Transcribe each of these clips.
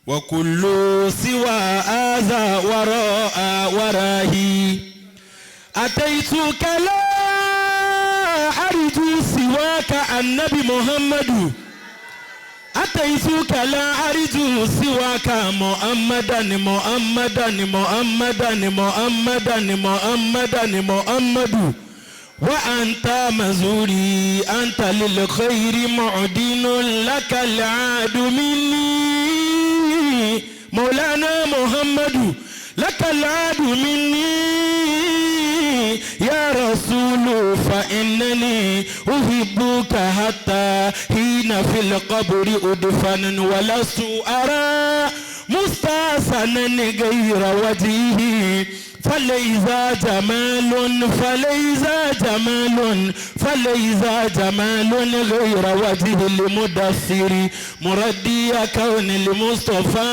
وكل سوى هذا وراء ورائي أتيتك لا أرجو سواك النبي محمد أتيتك لا أرجو سواك محمدا محمدا محمدا محمدا محمدا محمد وأنت مزوري أنت للخير معدن لك العاد مني مولانا محمد لك العاد مني يا رسول فإنني أحبك حتى حين في القبر أدفن ولست أرى مستحسنا غير وجهه فليس جمال فليس جمال فليس جمال غير وجه المدثر مردي كون المصطفى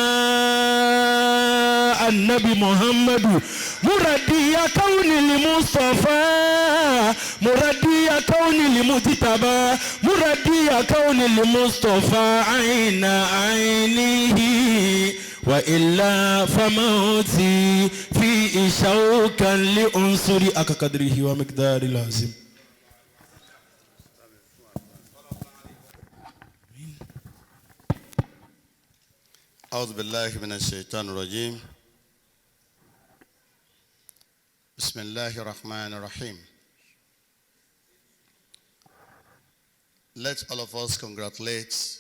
النبي محمد مردي كون المصطفى مردي كون المجتبى مردي كون المصطفى عين عينه وإلا فموتي في شوكا لأنصري أكقدره ومقدار العظيم. أعوذ بالله من الشيطان الرجيم. بسم الله الرحمن الرحيم. Let all of us congratulate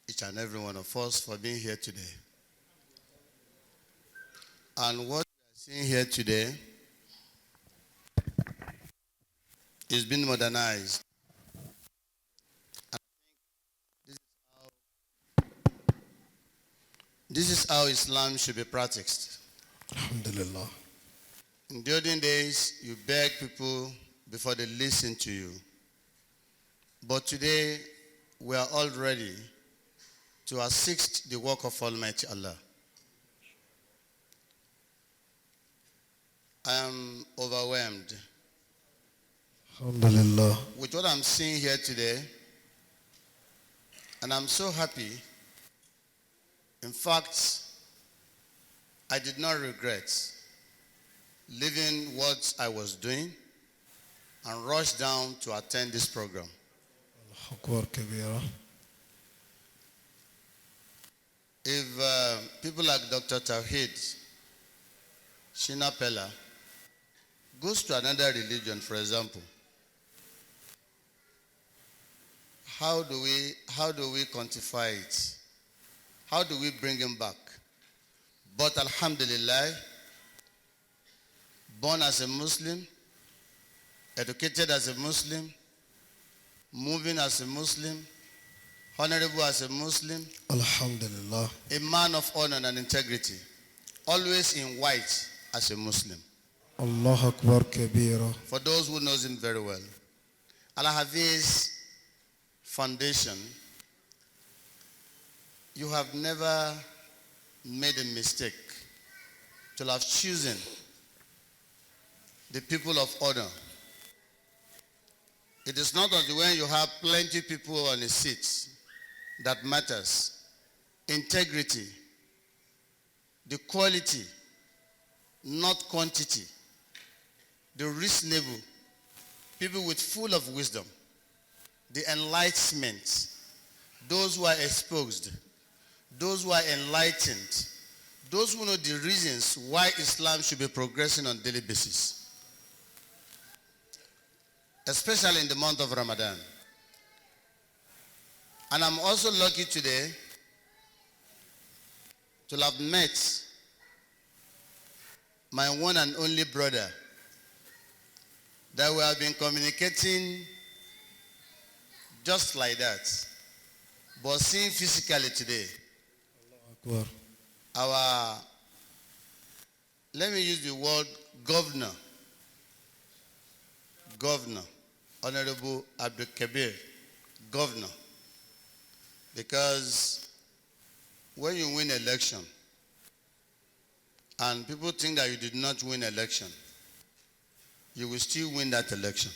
each and every one of us for being here today. And what we are seeing here today is being modernized. This is how Islam should be practiced. Alhamdulillah. In the olden days, you beg people before they listen to you. But today, we are all ready to assist the work of Almighty Allah. I am overwhelmed Alhamdulillah. with what I'm seeing here today, and I'm so happy. In fact, I did not regret leaving what I was doing and rushed down to attend this program. Allahu Akbar kabira. If people like Dr. Tawheed Shina Pella goes to another religion, for example, how do we quantify it? How do we bring him back? But alhamdulillah, born as a Muslim, educated as a Muslim, moving as a Muslim, honorable as a Muslim, Alhamdulillah. a man of honor and integrity, always in white as a Muslim. Allahu Akbar kabira. For those who knows him very well, Al-Hafiz Foundation, you have never made a mistake to have chosen the people of honor. It is not that when you have plenty people on a seat that matters. Integrity, the quality, not quantity, the reasonable, people with full of wisdom, the enlightenment, those who are exposed, those who are enlightened, those who know the reasons why Islam should be progressing on a daily basis, especially in the month of Ramadan. And I'm also lucky today to have met my one and only brother that we have been communicating just like that, but seeing physically today, our, let me use the word governor, Honorable Abdul Kabir, governor, because when you win election and people think that you did not win election, you will still win that election.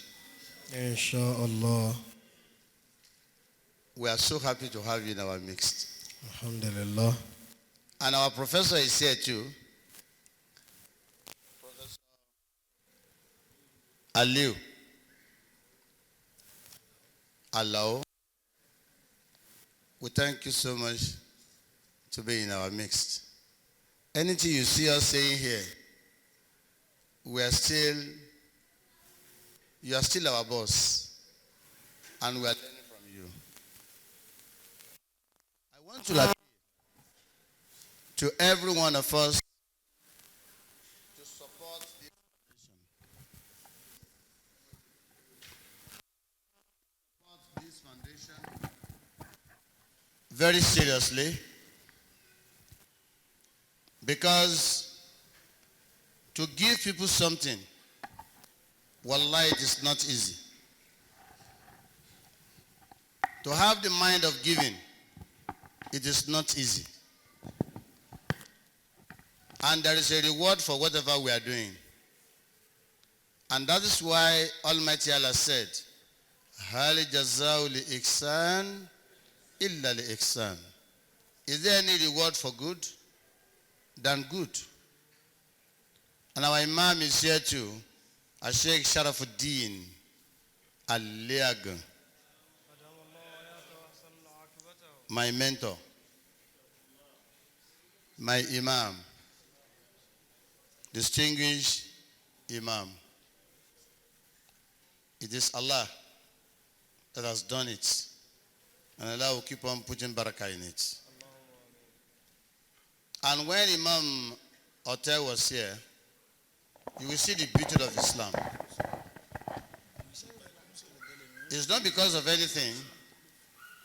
Inshallah. We are so happy to have you in our midst. Alhamdulillah. And our professor is here too. Professor Aliu Alao. We thank you so much to be in our midst. Anything you see us saying here, we are still, you are still our boss, and we are learning from you. I want to appeal to every one of us to support this foundation. Support this foundation very seriously, because to give people something, wallahi, it is not easy. To have the mind of giving, it is not easy. And there is a reward for whatever we are doing. And that is why Almighty Allah said, Hal jazau li ihsan illa li ihsan. Is there any reward for good than good? And our Imam is here too, Sheikh Sharafuddin Aliagan, my mentor, my Imam, distinguished Imam. It is Allah that has done it, and Allah will keep on putting barakah in it. And when Imam Ote was here, you will see the beauty of Islam. It's not because of anything.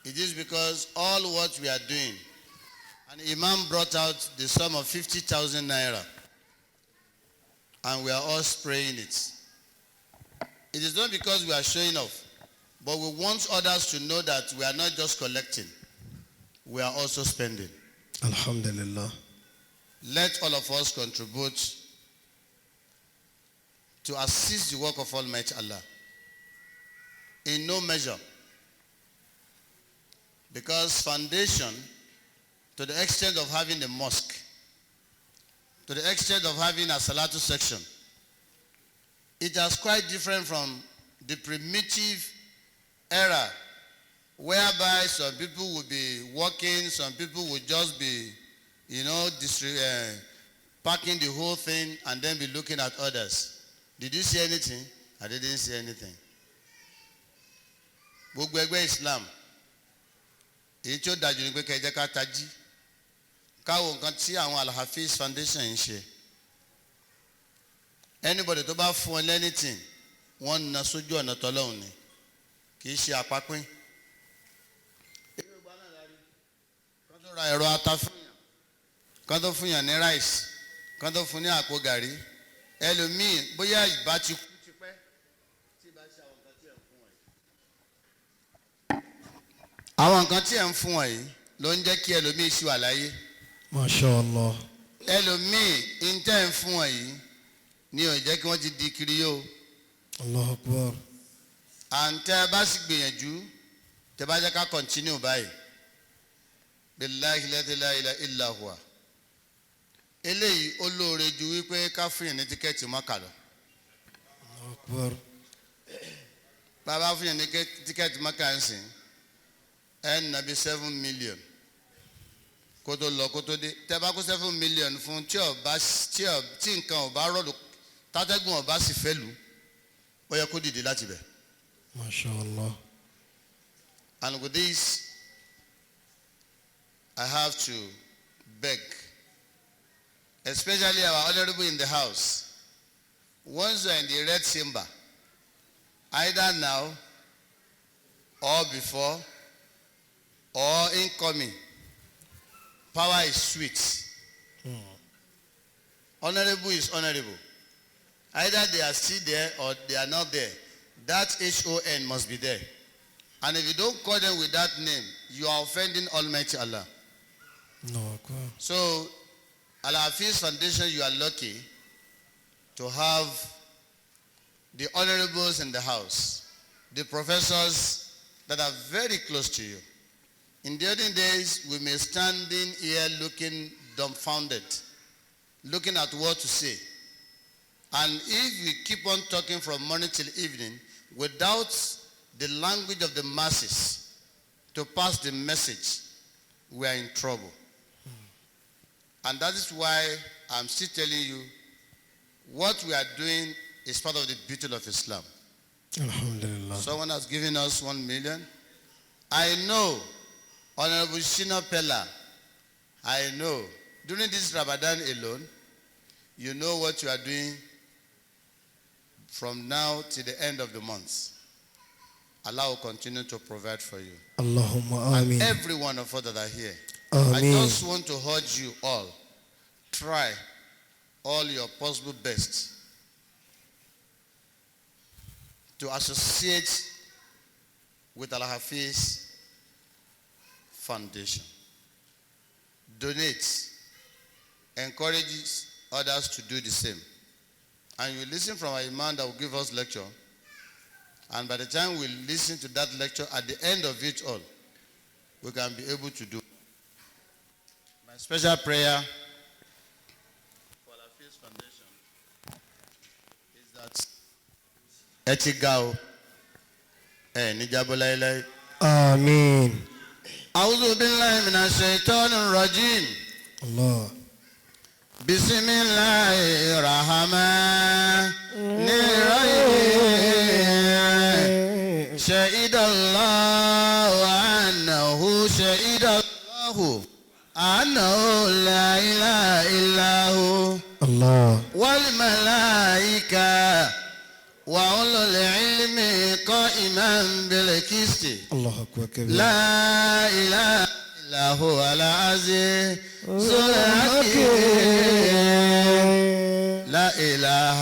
It is because all what we are doing. And Imam brought out the sum of 50,000 naira. And we are all spraying it. It is not because we are showing off, but we want others to know that we are not just collecting. We are also spending. Alhamdulillah. Let all of us contribute to assist the work of Almighty Allah in no measure. Because foundation, to the extent of having a mosque, to the extent of having a salatu section, it is quite different from the primitive era whereby some people will be working, some people will just be, packing the whole thing and then be looking at others. Did you see anything? I didn't see anything. Gbogbo ẹgbẹ́ Islam, èyí tí ó dájú ni pé kẹ́ ẹ jẹ́ ká tají, káwo nǹkan tí àwọn Al-Hafiz Foundation ń ṣe. Anybody tó bá fún ẹ anything, wọ́n na sójú ọ̀nà tọ́lọ́hún ni, kì í ṣe àpapín. Kán tó ra ẹ̀rọ ata fún yàn, kán tó fún yàn ní rice, kán tó fún ní àpò gàrí, ẹlòmíì bóyá ìbá ti kú tipẹ́ tí ìbá ṣe àwọn nǹkan tí ẹ̀ ń fún wọn yìí. Àwọn nǹkan tí ẹ̀ ń fún wọn yìí ló ń jẹ́ kí ẹlòmíì ṣì wà láyé. Masha Allah. Ẹlòmíì ń tẹ́ ń fún wọn yìí ni ò jẹ́ kí wọ́n ti di kiri yó. Allahu Akbar. À ń tẹ́ ẹ bá sì gbìyànjú tẹ́ bá jẹ́ ká continue báyìí. Billahi la ilaha illa huwa. Eléyìí ó lóore ju wípé ká fún yàn ní tíkẹ́ẹ̀tì Mákà lọ. Allahu Akbar. Bàbá fún yàn ní tíkẹ́ẹ̀tì Mákà ń sìn ẹ̀ ń nàbí 7 million kó tó lọ kó tó dé. Tẹ́ bá kó 7 million fún tí ò bá tí nǹkan ò bá rọ̀lù tátẹ́gùn ò bá sì fẹ́ lù ó yẹ kó dìde láti bẹ̀. Masha Allah. And with this, I have to beg, especially our honorable in the house, once you are in the red chamber, either now or before or incoming, power is sweet. Honorable is honorable. Either they are still there or they are not there. That HON must be there. And if you don't call them with that name, you are offending Almighty Allah. No, Akbar. So, Al-Hafiz Foundation, you are lucky to have the honorables in the house, the professors that are very close to you. In the olden days, we may stand in here looking dumbfounded, looking at what to say. And if we keep on talking from morning till evening without the language of the masses to pass the message, we are in trouble. And that is why I'm still telling you what we are doing is part of the beauty of Islam. Alhamdulillah. Someone has given us 1 million. I know, Honorable Shina Pella, I know, during this Ramadan alone, you know what you are doing from now till the end of the month. Allah will continue to provide for you. Allahumma ameen. Every one of us that are here. I Ameen. just want to urge you all, try all your possible best to associate with Al Hafiz Foundation. Donate. Encourage others to do the same. And you listen from our imam that will give us lecture. And by the time we listen to that lecture, at the end of it all, we can be able to do. My special prayer for Al Hafiz Foundation is that ẹ ti ga o, ẹ ní jábọ́ láéláé. Ameen. أعوذ بالله من الشيطان الرجيم. Allah. بسم الله الرحمن الرحيم. شهد الله أنه شهد الله أنه لا إله إلا هو Allah. والملائكة وأولو العلم قائما بالقسط. الله أكبر كبير. لا إله إلا هو العزيز الحكيم. لا إله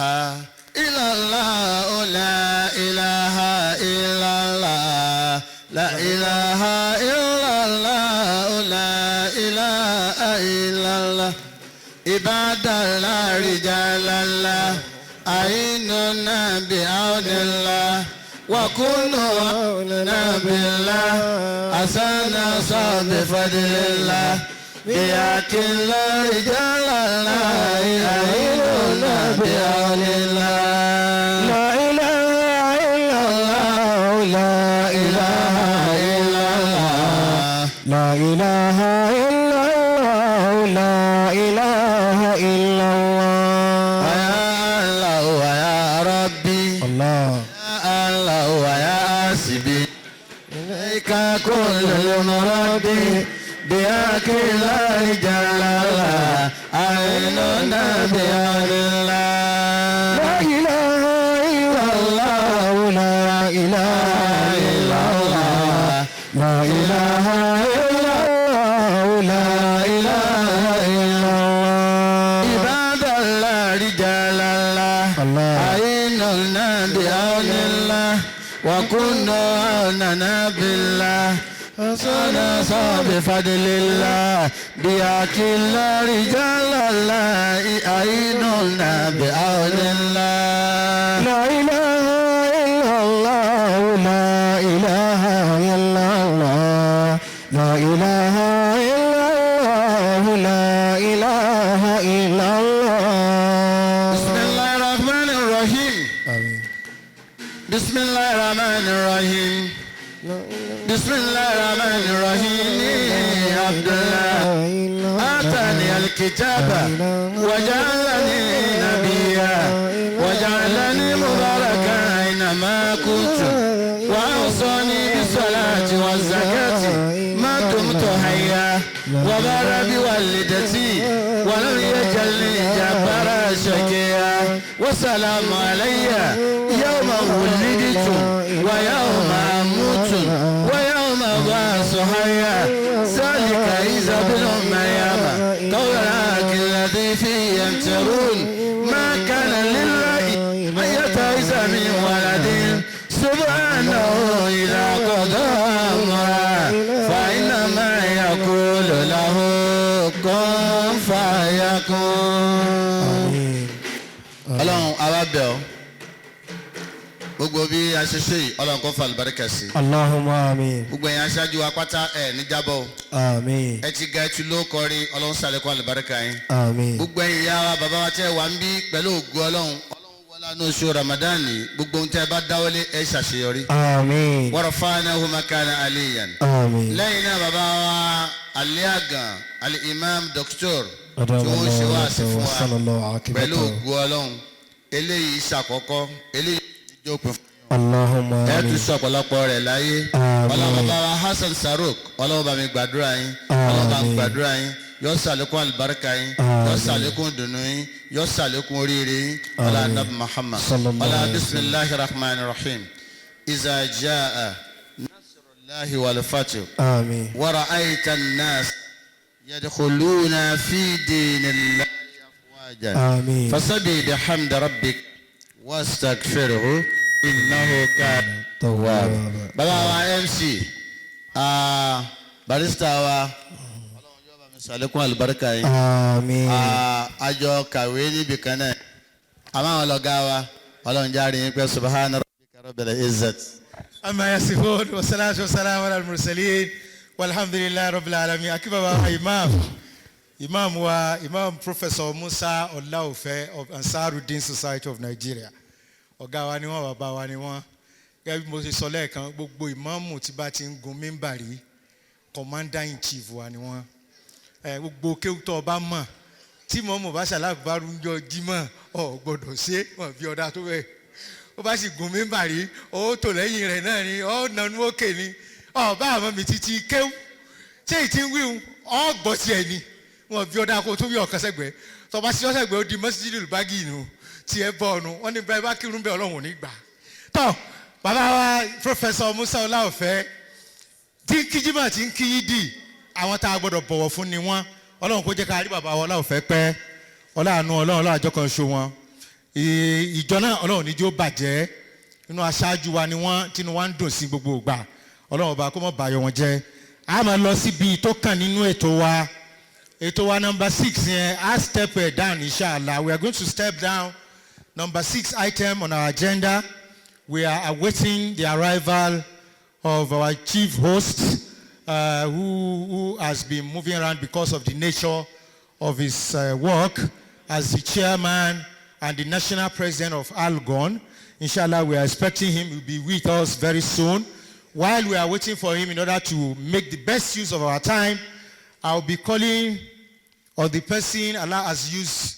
إلا الله، لا إله إلا الله، لا إله إلا الله، لا إله إلا الله. عباد الله، رجال الله، أعيننا بعون الله وكونوا عوننا بالله أسانا بفضل الله بياك الله رجال الله أعيننا بعون الله. لا إله إلا الله، لا إله إلا الله، لا إله إلا الله، لا إله إلا الله. يا الله ويا ربي. الله. يا الله ويا حسبي، إليك كل المرد بياك لا رجال الله أعيننا بعون الله. لا إله إلا الله، لا إله إلا الله، لا إله إلا الله، لا إله إلا الله. عباد الله، رجال الله، الله. أعيننا بعون الله وكونوا عوننا بالله حسنا بفضل الله بياك الله رجال الله أعيننا بعون الله. لا إله إلا الله، لا إله إلا الله، لا إله إلا الله، لا إله إلا الله. بسم الله الرحمن الرحيم. آمين. بسم الله الرحمن الرحيم. بسم الله الرحمن الرحيم. عبد الله آتاني الكتاب وجعلني نبيا وجعلني مباركا أينما كنت وأوصاني بالصلاة والزكاة ما دمت حيا وبرا بوالدتي ولم يجعلني جبارا شقيا وسلام علي يوم ولدت ويوم أموت ويوم أبعث حيا. ذلك عيسى بن مريم قول الحق الذي فيه يمترون. ما كان لله أن يتخذ من ولد، سبحانه، إذا قضى أمرا فإنما يقول له كن فيكون. آمين. Ọlọ́run, àwa bẹ̀ ọ́. Gbogbo bí a ṣe ṣe yìí, Ọlọ́run kó fa àlùbáríkà sí. Allahumma amin. Gbogbo ẹ̀yin aṣáájú wa pátá, ẹ̀ níjábọ̀ o. Amin. Ẹ ti ga, ẹ ti ló kọrí, Ọlọ́run ṣàlékún àlùbáríkà yín. Amin. Gbogbo ẹ̀yin ìyá wa, bàbá wa tẹ́ wà ń bí, pẹ̀lú ògo Ọlọ́run, Ọlọ́run wọlé àánú oṣù Ramadan yìí, gbogbo ohun tẹ́ ẹ bá dáwọ́lé, ẹ ṣàṣeyọrí. Amin. Warafa'nahu makana aliyan. Amin. Lẹ́yìn náà, bàbá wa Aliagan, Al-Imam Doctor, tí wọ́n ṣe wá sí fún wa, pẹ̀lú ògo Ọlọ́run, eléyìí ṣàkọ́kọ́, eléyìí jókòó fún Allahumma ẹ tún amin. sọ ọ̀pọ̀lọpọ̀ rẹ̀ láyé. Àmín. Ọlọ́run, bàbá wa Hasan Sarok, Ọlọ́run bá mi gbàdúrà yín. Ọlọ́run bá mi Àmín. gbàdúrà yín, yóò ṣàlékún àlùbáríkà yín, yóò Àmín. ṣàlékún dùnú yín, yóò ṣàlékún oríire yín. Ọlá Àmín. Anabi Muhammad. Sallallahu Ọlá alayhi wa sallam. bisimilahi rahman rahim, iza jaa nasrullahi wal fath Amin. wa ra'ayta an-nas yadkhuluna fi dinillahi afwajan. Amin. فسبح بحمد ربك واستغفره إنه كان توابا. Bàbá wa MC, barrister wa, Ọlọ́run yóò bá mi ṣàlékún àlùbáríkà yín. Amin. Àjọ kàwé níbi kan náà, àmọ́ àwọn ọlọ́gá wa, Ọlọ́run járe yín pé subhana rabbika rabbil izzati. عما يصفون والصلاة والسلام على المرسلين والحمد لله رب العالمين. A kí bàbá imam, imam wa, Imam Professor Musa Olaofe of Ansarudeen Society of Nigeria. Ọ̀gá wa ni wọ́n, bàbá wa ni wọ́n. Gẹ́gẹ́ bí mo ṣe sọ lẹ́ẹ̀kan, gbogbo ìmáàmù tí bá ti ń gun mímbàrí, commander in chief wa ni wọ́n. Ẹ gbogbo kéwù tó o bá mọ̀, tí mọ̀mọ́ bá ṣàlágbárù ń jọ jímọ̀, ọ̀ gbọ́dọ̀ ṣe wọ́n bí ọ̀dà tó bẹ́ẹ̀. Ó bá sì gun mímbàrí, ó tò lẹ́yìn rẹ̀ náà ni, ó nanú òkè ni. Ọba àmọ́ mi títí kéwù ṣé ìtí ń wíwù, ọ gbọ́ tiẹ̀ ni. Wọn bí ọ̀dà kó tó wí ọ̀kan sẹ́gbẹ̀ẹ́. Tọba sí ọ̀sẹ̀gbẹ̀ẹ́, ó di mọ́sídìí bágì nù tiẹ̀ bọ̀ ọ̀nù. Wọ́n ní báyìí bá kírun bẹ́ẹ̀, Ọlọ́run ò ní gbà. Tọ́ bàbá wa Professor Musa Ọláọ̀fẹ́ tí ń kí jímọ̀, tí ń kí yídì, àwọn tá a gbọ́dọ̀ bọ̀wọ̀ fún ni wọ́n. Ọlọ́run kó jẹ́ ká rí bàbá wa Ọláọ̀fẹ́ pẹ́. Ọláàánú Ọlọ́run, Ọlọ́run àjọ kan ṣo wọn. Ìjọ náà, Ọlọ́run níjó bàjẹ́. Inú aṣáájú wa ni wọ́n, tínú wa ń dùn sí gbogbo ìgbà. Ọlọ́run ọba kó mọ̀ bàyọ̀ wọn jẹ́. A máa lọ síbi tó kàn nínú ètò wa. Ètò wa number 6 yẹn, a step it down, inshallah. We are going to step down number 6 item on our agenda. We are awaiting the arrival of our chief host, who has been moving around because of the nature of his work as the chairman and the national president of Algon. Inshallah, we are expecting him to be with us very soon. While we are waiting for him, in order to make the best use of our time, I'll be calling on the person Allah has used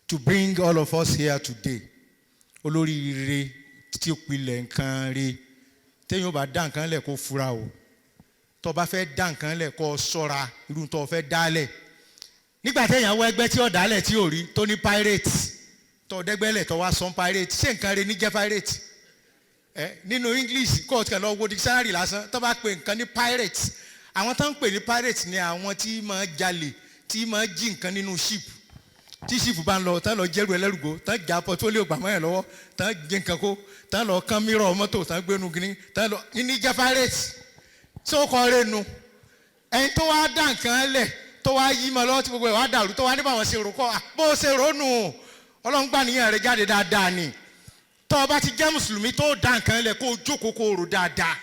to bring all of us here today. Olóríire tí ó pilẹ̀ nǹkan rí. Téèyàn ò bá dá nǹkan lẹ̀, kó fura o. Tó bá fẹ́ dá nǹkan lẹ̀, kó ṣọ́ra irú tó fẹ́ dálẹ̀. Nígbà téèyàn wọ ẹgbẹ́ tí ó dálẹ̀ tí ò rí, tó ní pirate, tó dẹ́gbẹ́lẹ̀, tó wá sọ́n pirate, ṣé nǹkan rẹ ní jẹ́ pirate? Ẹ nínú English, kó o tẹ̀ lọ wo dictionary lásán, tó bá pè nǹkan ní pirate, àwọn tó ń pè ní pirate ni àwọn tí máa jalè, tí máa jí nǹkan nínú ship. Tí ship bá ń lọ, tán lọ jẹ́rù ẹlẹ́rùgbó, tán já portfolio gbàmọ́ ẹ̀ lọ́wọ́, tán jẹ nǹkan kó, tán lọ kán mírọ̀ mọ́tò, tán gbénu gíní, tán lọ ní jẹ́ pirate. Tí ó kọ́ rẹ̀ nu ẹni tó wá dá nǹkan lẹ̀, tó wá yí mọ́ lọ́wọ́, tí gbogbo ẹ̀ wá dàrú, tó wá ní báwọn ṣe rò kọ́, bó ṣe rò nù, Ọlọ́run gbà níyàn rẹ̀ jáde dáadáa ni. Tó o bá ti jẹ́ mùsùlùmí tó dá nǹkan lẹ̀, kó o jókòó, kó o rò dáadáa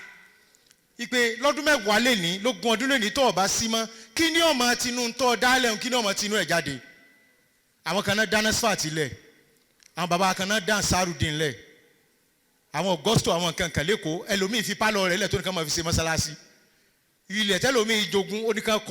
ipe lọ́dún 10 lẹ́ni, lógún ọdún lẹ́ni, tó o bá sí mọ́, kí ni ọmọ tinú tó o dá lẹ́hìn, kí ni ọmọ tinú ẹ̀ jáde? Àwọn kan náà dáná sfat lẹ̀, àwọn baba kan náà dá Ansarudeen lẹ̀, àwọn Augusto, àwọn nǹkan kan lẹ́kọ̀ọ́. Ẹlòmíì fi pálọ̀ rẹ̀ lẹ̀, tó ní ká máa fi ṣe mọ́sálásí. Ilẹ̀ tẹ́lòmíì jogún, ó ní ká kọ́.